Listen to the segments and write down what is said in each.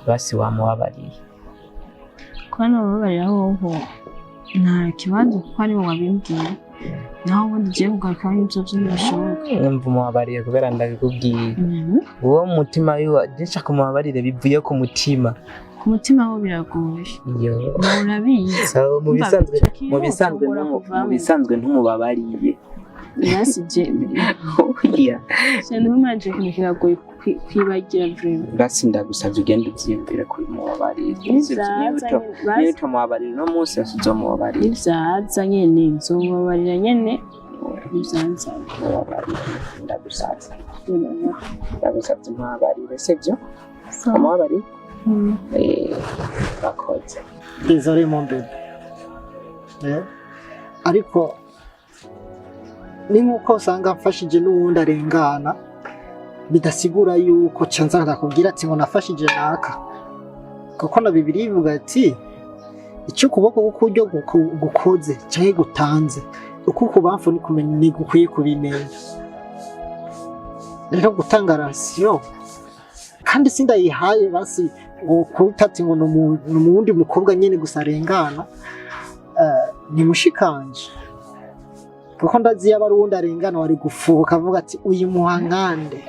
Basi wamubabariye? Kuba nababarira hoho nta kibazo, kuko ari we wabimbwiye. Naho ubundi ugiye kugaruka n'ibyo byo ntibishoboka. Numva umubabariye kubera ndabikubwiye. Uwo mutima wiwe nshaka umubabarire bivuye ku mutima. Ku mutima wo biragoye. Iyo. Nawe urabizi. So, mu Umva, bisanzwe ico kintu mu bisanzwe kigora mu kuvamo. bisanzwe ntumubabariye. Basi je Oya. cyane ntumanje, ikintu kiragoye kwibagira vraiment. Basi ndagusabye ugende uvyiyumvire kuri mubabarire. Nivyaza Niba utamubabarira uno munsi, uzomubabarira. Nivyaza nyene nzomubabarira nyene nivyaza. Mubabarire, ndagusabye, ndagusabye umubabarire, sibyo? Umubabarire. Eh, bakoze. Désolé mon bébé. Eh, ariko ni nk'uko usanga mfashije n'uwundi arengana, bidasigura yuko ca nza ndakubwira ati ngo nafashije naka, kuko na Bibiliya ivuga ati icyo ukuboko k'ukuryo gukoze canke gutanze, uko ukubamfu ntigukwiye kubimenya. Rero gutanga ration kandi sindayihaye, basi ngo kuta ati ngo ni umuwundi mukobwa nyene gusa arengana, ni mushikanje, kuko ndazi yaba ari uwundi arengana wari gufuka avuga ati uyu muhankande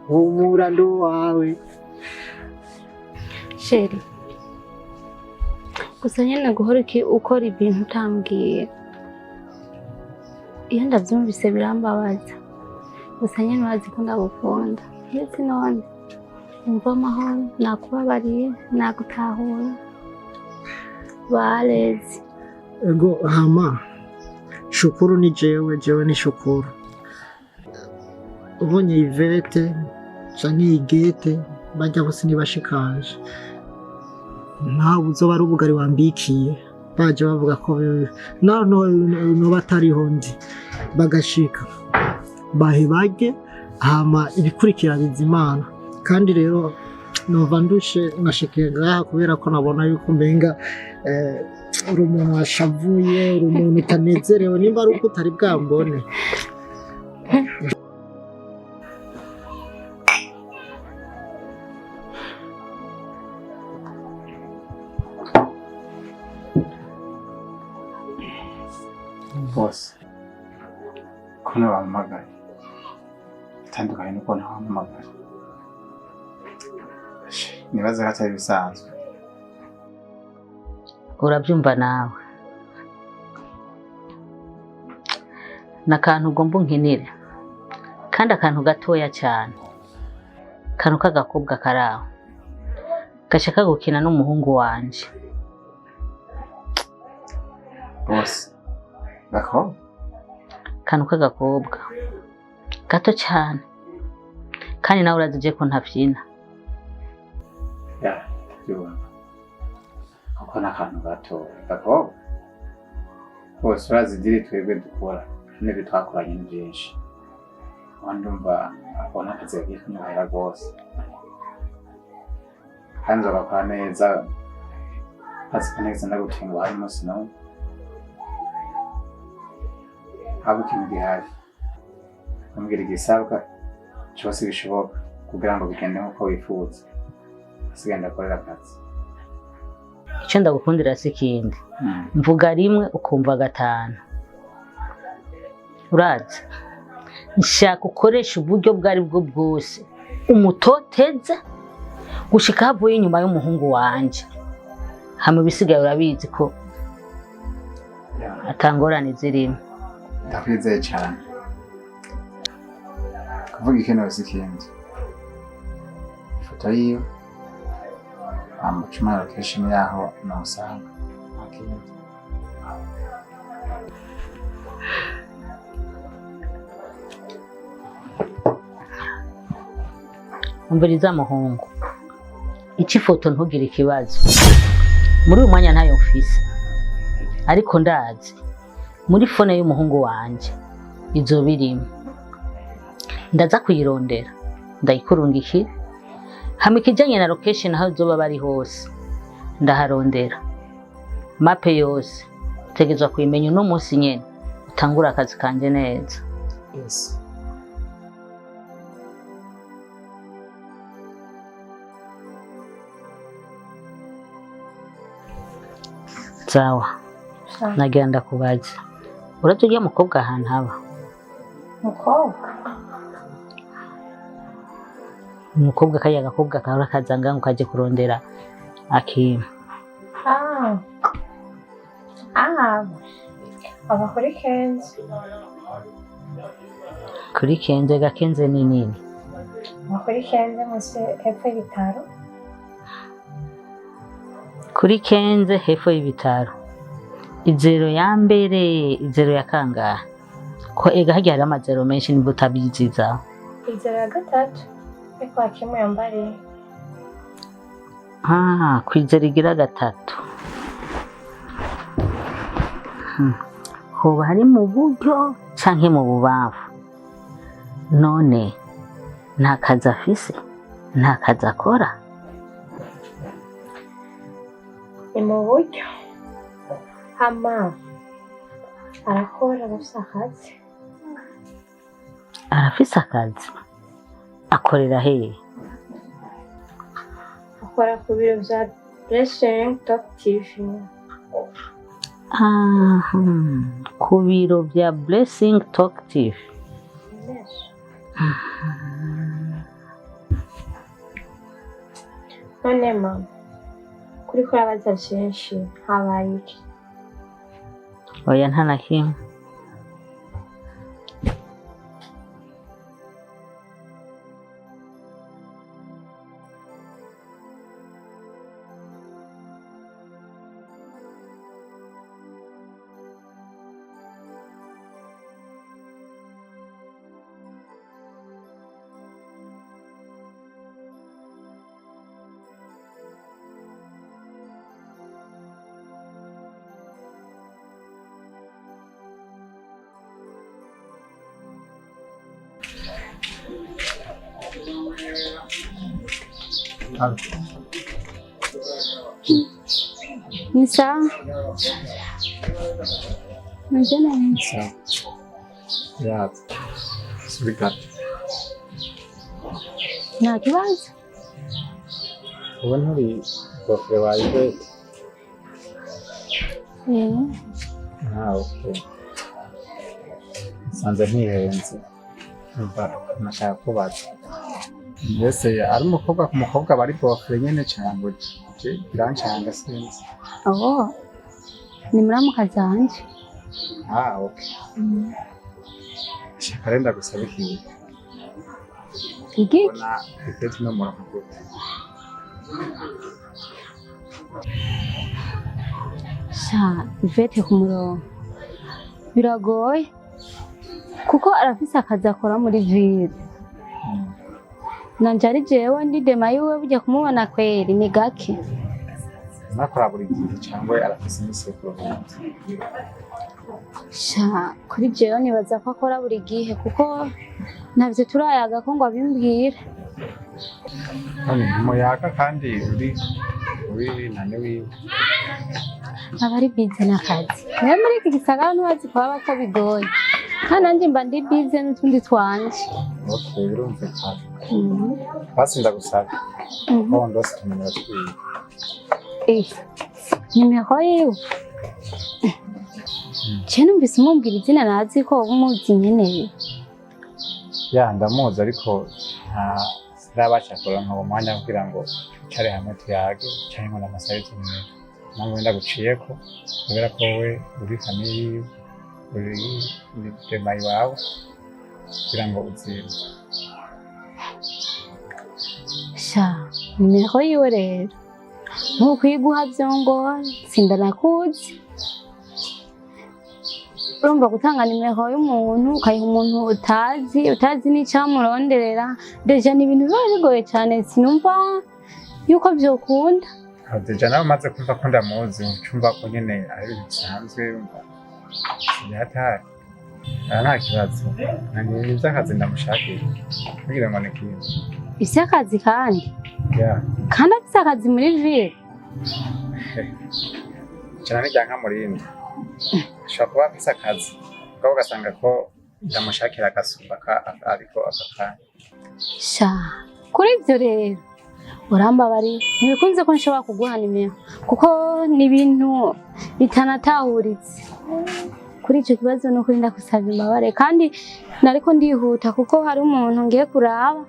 humura ndi uwawe. Chéri, gusa nyine guhora ukora ibintu utambwiye, iyo ndabyumvise birambabaza. Gusa nyine urazi ko ndagukunda. Ndetse none wumva amahoro, nakubabariye, nagutahura barezi. Ego, hama shukuru ni jewe, jewe ni shukuru. Ubonye Ivete canke Igete, barya bose ntibashikanje, ntawe uzoba ari ubugari wambikiye. Baje bavuga ko noba atariho ndi, bagashika bahe barye, hama ibikurikira bizimana. Kandi rero nova ndushe nashikiye ngaha kubera ko nabona yuko umenga uri umuntu washavuye, uri umuntu utanezerewe, nimba ari uko utari bwambone. Bose ko nabahamagaye bitandukanye n'uko ntabahamagaye, nibaza ko atari bisanzwe. Urabyumva nawe, ni akantu ugomba unkinire, kandi akantu gatoya cyane, akantu k'agakobwa kari aho gashaka gukina n'umuhungu wanje. Bose gakobwa? Akantu k'agakobwa gato cyane, kandi nawe urazi je ko ntabyina. Ya, ndabyumva, kuko ni akantu gato gakobwa. Bose urazi idiri twebwe dukora n'ibyo twakoranye ni byinshi. Aho ndumva akabona akazi kagiye kunyorohera rwose, kandi nzogakora neza, akazi kaneza, ndagutenguha hari umunsi n'umwe. Haba ikintu gihari, umbwira igisabwa cyose bishoboka kugira ngo bigende nk'uko wifuza, asigaye ndakorera akazi. Icyo ndagukundira si ikindi, mvuga rimwe ukumva gatanu. Urazi nshaka ukoresha uburyo ubwo ari bwo bwose umutoteza gushika havuye inyuma y'umuhungu wanje. Hama ibisigaye urabizi ko atangorane zirimo. Ndakwizeye cyane. Kuvuga ikintu si ikindi, ifoto yiwe amucuma location yaho namusanga, nta kindi. Umviriza muhungu, ico ifoto ntugire ikibazo. Muri uyu mwanya ntayo mfise, ariko ndazi muri phone y'umuhungu wanje izoba irimo. Ndaza kuyirondera ndayikurungikira. Hama ikijanye na location, aho izoba bari hose ndaharondera, mape yose utegerezwa kuyimenya uno munsi nyene utangura akazi kanje neza. Yes. Sawa. Nagira ndakubaza, uravye urya mukobwa ahantu aba? Mukobwa? Umukobwa, kariya gakobwa kahora kaza ngaho kaje kurondera akintu. Ah. Ah. Aba kuri Kenzi. Kuri Kenze? Gakenze ni nini? Aba kuri Kenzi munsi hepfo y'ibitaro. Kuri Kenze hepfo y'ibitaro, izero ya mbere, izero ya kangahe? Ko ega harya hariho amazero menshi, nibwo utabiziza. Inzira ya gatatu. Ariko hakimu yambariye. Ah, kw'izero igira gatatu. Hoba hari mu buryo canke mu bubamfu? None nta kazi afise? Nta kazi akora? Ni mu buryo. Hama. Arakora, arafise akazi. Arafise akazi? Akorera hehe? Akora ku biro vya Blessing Top TV. Aha, ku biro vya Blessing Talk TV. Yes. None mama, kuriko urabaza vyinshi, habaye iki? Oya, nta na kimwe. Ni sawa. Meze neza. Sawa. Ya, subiri gato. Nta kibazo. Ubu nturi beau-frère wa Yvette? Eh. Ah, okay. Nsanze ntihenze. Umva, nashaka kubaza. Mbese ari umukobwa ku mukobwa bari beau-frère nyene cyangwa je birancanga, sinzi. Oh. Ni muramukazi wanje. Ah, okay. Shaka rero ndagusaba ikintu. Igiki? Ubona Yvette no murongo gute? Sha, Ivete ku murongo. Biragoye. Kuko arafise akazi akora muri ville. Nanje ari jewe ndi dema yiwe, burya kumubona kweri ni gake. Nakora buri gihe cyangwa arafise iminsi yo kuruhuka? Sha, kuri jewe nibaza ko akora buri gihe, kuko ntavyo turayaga ko ngo abimbwire. None ntimuyaga kandi uri nane wiwe? Aba ari bize n'akazi. Nawe muri iki gisagara ntibazi kuhaba ko bigoye. Kandi nanje mba ndi bize n'utundi twanje. Okay, birumvikana. Basi ndagusaba ko ndose tumenya twiwe. Eh, nimero yiwe. Je numvise umumbwira izina, nazi ko woba umuzi nyene. Ya, ndamuzi, ariko nta sinabasha kuronka uwo mwanya kugira ngo twicare hamwe tuyage canke ngo ndamusabe tumwe. Mpamvu wenda guciyeko kubera ko wowe uri famille yiwe, uri dema iwawe, kugira ngo uzime. Sha, nimero yiwe rero. Ntukuyiguha vyongora, sindanakuzi. Urumva gutanga nimero y'umuntu ukayiha umuntu utazi n'icyamuronderera, déjà ni ibintu biba bigoye cyane, sinumva yuko vyokunda. Déjà nawe umaze kumva ko ndamuzi, ucumva ko nyene ari ibintu bisanzwe, umva sibyatari aha, nta kibazo. Nanjye ni ivy'akazi ndamushakira kugira ngo ni ikintu. Ivy'akazi kandi? Ya. Kandi afise akazi muri ville? Cyane n'irya nkamurindi ashobora kuba afise akazi, mugabo ugasanga ko ndamushakira agasumba ariko aka kanya. Sha, kuri ivyo rero Urambabariye, ntibikunze ko nshobora kuguha nimero kuko ni ibintu bitanatahuritse. Kuri icyo kibazo ni ukuri ndagusabye imbabare, kandi nariko ndihuta kuko hari umuntu ngiye kuraba.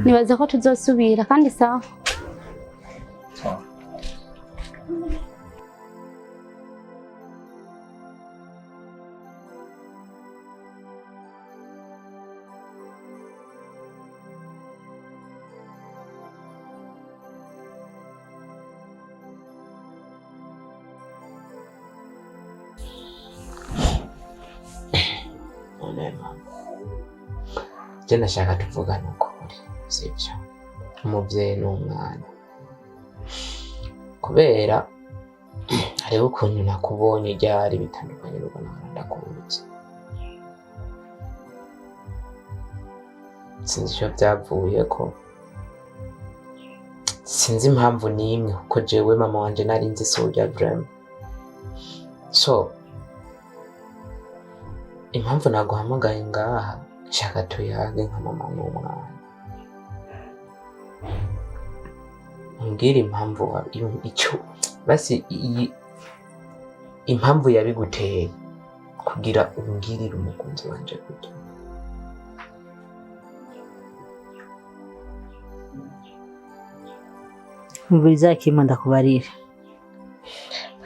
Nibaza ko tuzosubira kandi, sawa. Sawa. None mama, je ndashaka tuvugane ukuri, sibyo? Umubyeyi n'umwana, kubera hariho ukuntu nakubonye ryari bitandukanye n'uko nahora ndakuzi. Sinzi icyo byavuyeko, sinzi impamvu n'imwe, kuko jewe mama wanje nari nzi si urya vraiment. So impamvu naguhamagaye ngaha, nshaka tuyage nka mama n'umwana, umbwire impamvu icyo basi iyi impamvu yabiguteye kugira umbwirire umukunzi wanje gutya. Umviriza kimwe ndakubarira.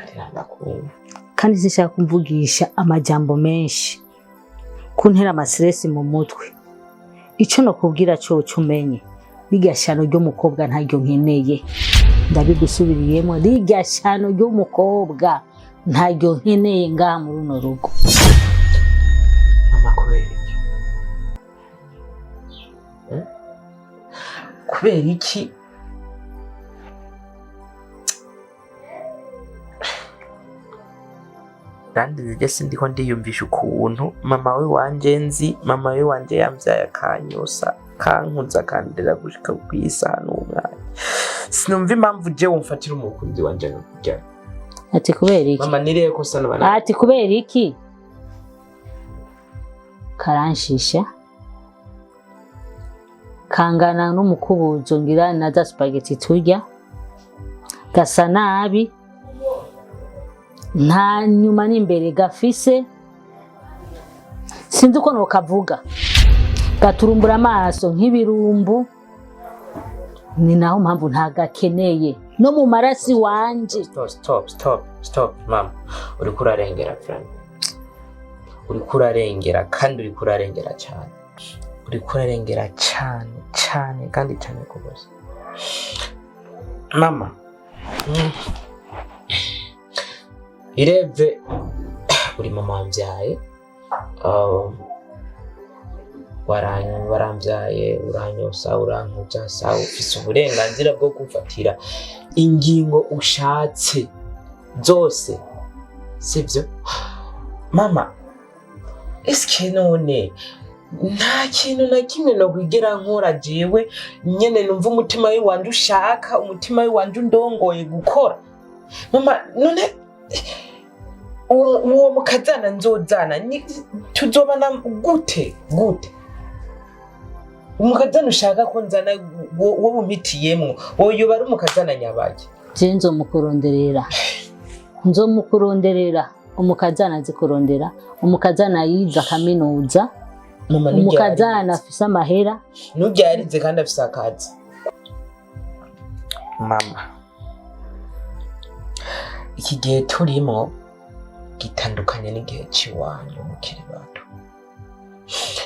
Arira, ndakumva. Kandi sinshaka kumvugisha amajambo menshi kuntera ama stress mu mutwe. Ico nokubwira coco, umenye rirya shano ry'umukobwa ntaryo nkeneye. Ndabigusubiriyemo, rirya shano ry'umukobwa ntaryo nkeneye ngaha muri runo rugo. Mama, kubera iki? Kubera iki? Kandi nzijye sindiko ndiyumvisha ukuntu mama we wanje nzi, mama we wanje yambyaye, akanyosa, akankuza, akandera gushika kw'isaha n'umwanya, sinumva impamvu je wumfatira umukunzi wanje nkakurya. Ati kubera iki? Mama, niriye kosa nabana? Ati kubera iki? Karanshisha, kangana n'umukubuzo ngira na za spaghetti turya, gasa nabi, nta nyuma n'imbere gafise, sinzi uko nokavuga, gaturumbura amaso nk'ibirumbu. Ni naho mpamvu ntagakeneye no mu marasi wanje. Stop, stop, stop, stop, mama, uriko urarengera vraiment, uriko urarengera, kandi uriko urarengera cyane, uriko urarengera cyane cyane kandi cyane rwose, mama. Irebye uri mama wambyaye, warambyaye, uranyosa, urankuza, sawa, ufise uburenganzira bwo kumfatira ingingo ushatse zose, sibyo mama? Eske none nta kintu na kimwe nokwigera nkora jewe nyene numva umutima wanje ushaka, umutima wanje undongoye gukora, mama? None uwo mukazana nzozana tuzobana gute? Gute umukazana ushaka ko nzana wo bumpitiyemwo, wowe yoba ari umukazana nyabaki? Je nzomukuronderera, nzomukuronderera umukazana azi kurondera, umukazana yize kaminuza. Mama, umukazana afise amahera. Nturyarize kandi afise akazi. Mama, iki gihe turimo gitandukanye n'igihe c'iwanyu mukiri bato.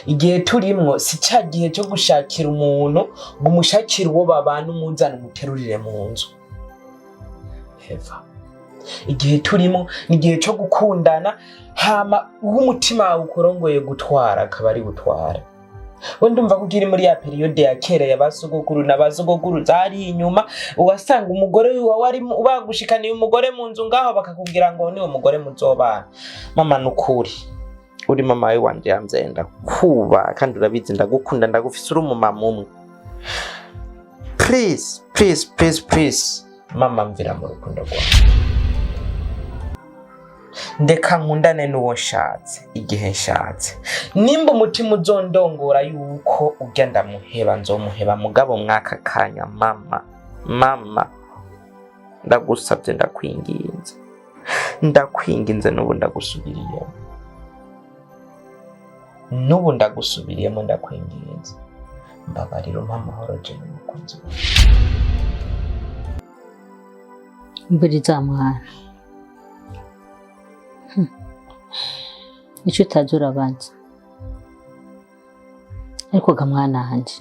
Igihe turimwo si ca gihe cyo gushakira umuntu ngo umushakire uwo babana, umuzane umuterurire mu nzu heva. Igihe turimo ni igihe cyo gukundana, hama uwo umutima wawe ukurongoye gutwara akaba ari gutwara. We ndumva ko ukiri muri ya période ya kera ya ba sogokuru na ba sogokuru zari inyuma, uwasanga umugore wawe ari bagushikaniye umugore mu nzu ngaho, bakakubwira ngo niwe mugore muzobana. Mama, nukuri uri mama we wanje yamvyaye, ndakuba kandi urabizi, ndagukunda, ndagufise uri umumama umwe. Please, please, please, please, mama, mvira mu rukundo rwawe, ndeka nkundane n'uwo nshatse igihe nshatse. Nimba umutima uzondongora yuko urya ndamuheba, nzomuheba, mugabo mwaka kanya, mama. Mama, ndagusabye, ndakwinginze, ndakwinginze, n'ubu ndagusubiriyemo, n'ubu ndagusubiriyemo, ndakwinginze, mbabarira, umpe amahoro je n'umukunzi wawe. Umviriza mwana. Icyo utazi urabanza. Ariko ga mwana wanje,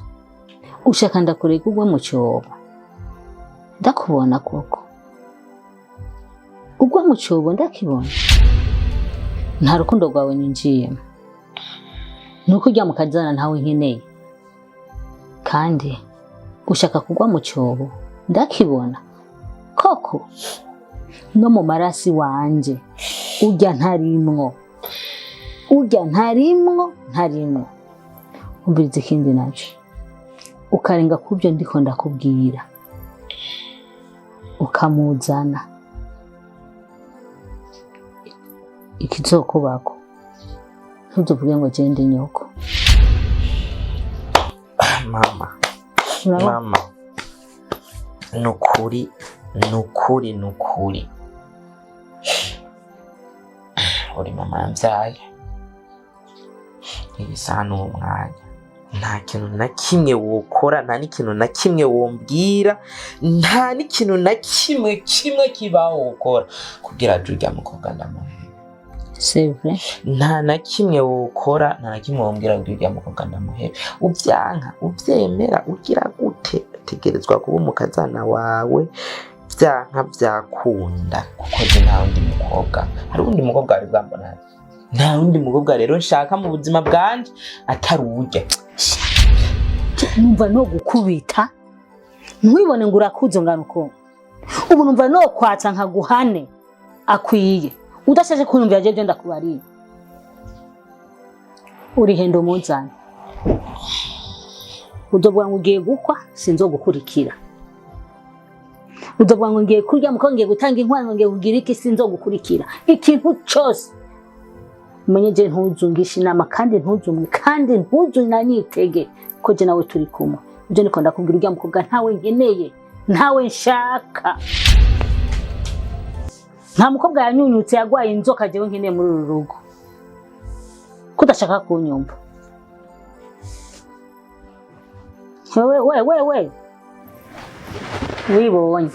ushaka ndakureka ugwe mu cyobo? Ndakubona koko ugwa mu cyobo, ndakibona. Nta rukundo rwawe ninjiyemo, ni uko ujya mu kazana ntawe nkeneye, kandi ushaka kugwa mu cyobo, ndakibona koko. No mu marasi wanje ujya ntarimwo, ujya ntarimwo, ntarimwo. Umviriza, ikindi nacyo, ukarenga kubyo ndiko ndakubwira, ukamuzana, ikizokubako ntuzovuge ngo je ndi nyoko. Mama. Urabona? Mama, nukuri, nukuri, nukuri, uri mama yambyaye. Iyi saha ni umwanya, nta kintu na kimwe wokora, nta n'ikintu na kimwe wombwira, nta n'ikintu na kimwe kimwe kibaho wokora kugira ngo ujya mukobwa ndamuhebe. C'est vrai. Nta na kimwe wokora, nta na kimwe wombwira ngo ujya mukobwa ndamuhebe. Ubyanka, ubyemera, ugira gute, tegerezwa kuba umukazana wawe, byanka byakunda, kuko je nta wundi mukobwa, hari uwundi mukobwa wari bwambona? Nta wundi mukobwa rero nshaka mu buzima bwanje atari urya. Numva no gukubita ntiwibone ngo urakuze ngana uko ubu, numva no kwatsa nkaguhane akwiye. Udashaje kunyumvira jeje, ndakubariye, urihenda umuzane, uzovuga ngo ugiye gukwa, sinzogukurikira. Uzovuga ngo ngiye kurya muko, ngiye gutanga inkwano, ngiye kugira iki, sinzogukurikira. Ikintu cyose umenye, je ntuzungishe inama, kandi ntuzumwe, kandi ntuzunanyitege ko je nawe turi kumwe. Ibyo niko ndakubwira, urya mukobwa ntawe nkeneye, ntawe nshaka. Nta mukobwa yanyunyutse, yagwaye inzoka jewe nkeneye muri uru rugo. Ko udashaka kunyumva wewe, we we we, wibonye,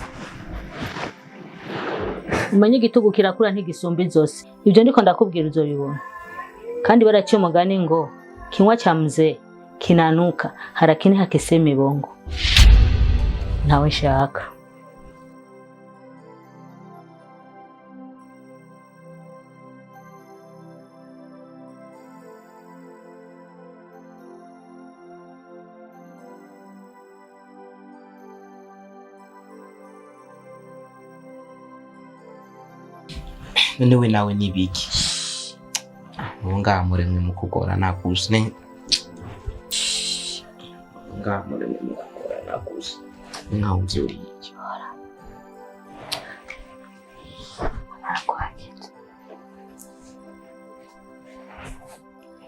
umenye igitugu kirakura ntigisumba izosi. Ibyo ndiko ndakubwira uzobibona. Kandi baraciye umugani ngo kinywa cha mzee kinanuka harakini hakisemi bongo. Ntawe nshaka. None we nawe nibiki ubu ngaha muremwe mu kugora nakuze ne ngaha muremwe mu kugora nakuze nkaho mvyuriye iki? Arakwakira.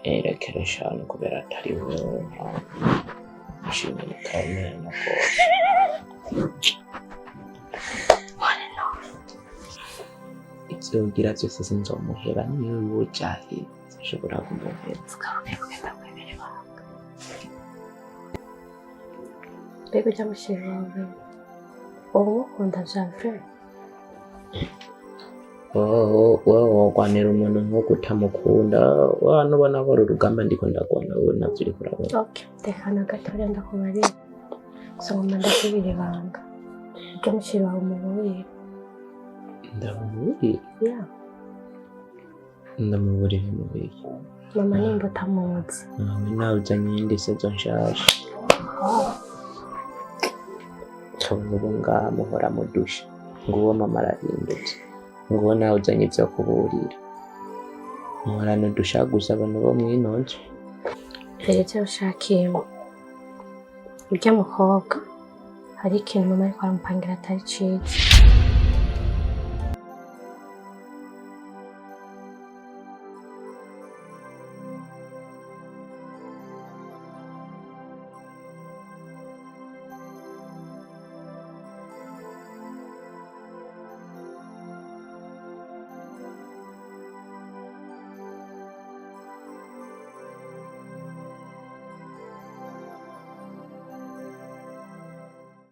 Erekera eshanu kubera atari wewe, nshimira kamena rwose. Ivyo ugira vyose sinzomuheba, niyo wojahe sinshobora kumuheba. Mbega ujya mushyira wawe, uba umukunda bya vrai? Wowe wogwanira umuntu nk'uko utamukunda? Wa nubona ko uru rugamba ndiko ndagwana, wewe navyo uriko urabona. Okay, tekana gatoya, ndakubarira gusa ngoma ndakubira ibanga. Ujya mushyira wawe umuburire. Ndamuburira? Ya. Ndamuburira mubiki? Mama nimba utamuzi. Nawe nawe uzanye iyindi saison nshasha. Kabona ubu ngaha muhora mudusha nguwo mama arahindutse, nguwo nawe uzanye ivyo kuburira, muhorana udusha gusa abantu bo mw'ino nzu. Mbere icyo ushakiyemo ujya mukobwa, hari ikintu mama ariko aramupangira atari ciza.